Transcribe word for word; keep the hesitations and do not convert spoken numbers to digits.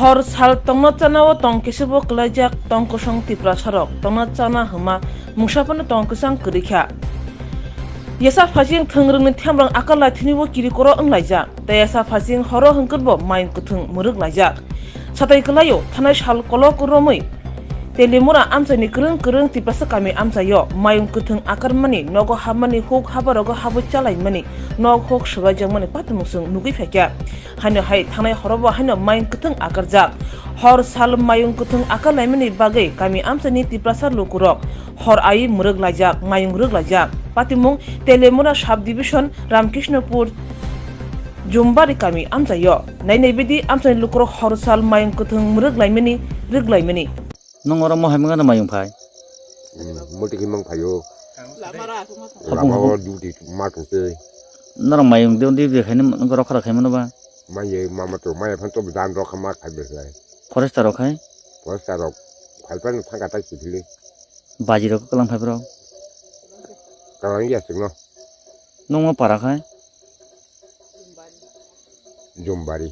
Hor sal tongna chana o tong kesibo kwlaijak tong kosong Tiprasarok tongna chana hwma mungsa phano tong kwchang kwrwi kha. Yasa phasing thwng rwngni themrang akal laithini o kiri koro wnglaijak, tei yasa phasing horo hwnkhe bo mayung kwthwng mwrwk laijak. Satai kwlaio thanai sal kolok romwi Telimura amchaini kwrwng kwrwng Tiprasa kami amchaio mayung kwthwng akarmani, nogo habmani, huk habarogo habwi chalaimani, nok huk swbaijakmani patimung chwng nugwi phaikha. Haino hai thanai horobo haino mayung kwthwng akarjak. Hor sal mayung kwthwng akar laimani bagwi kami amchaini Tiprasa lukurok hor ai mwrwk laijak, mayung rwk laijak. Patimung Telemura Sub Division Ramkrishnopur Jumbari kami amchaio. Nainai bidi amchaini lukurok hor sal mayung kwthwng mwrwk laimani, rwk laimani. Nung oro mohai mwnga na mayung phai? Hmm, muti khe mang phaio. Lama o duty ma tong tei. Norok mayung de, de, de khaini nung rokha rokha mano ba? Maye mama to, maye phan to dan rokha ma khai be lai. Forester rok khai? Forester rok khai pan thangka tai sithili. Baji rok kalang phai bro? Kalang ya singno. Nung mo para khai? Jumbari.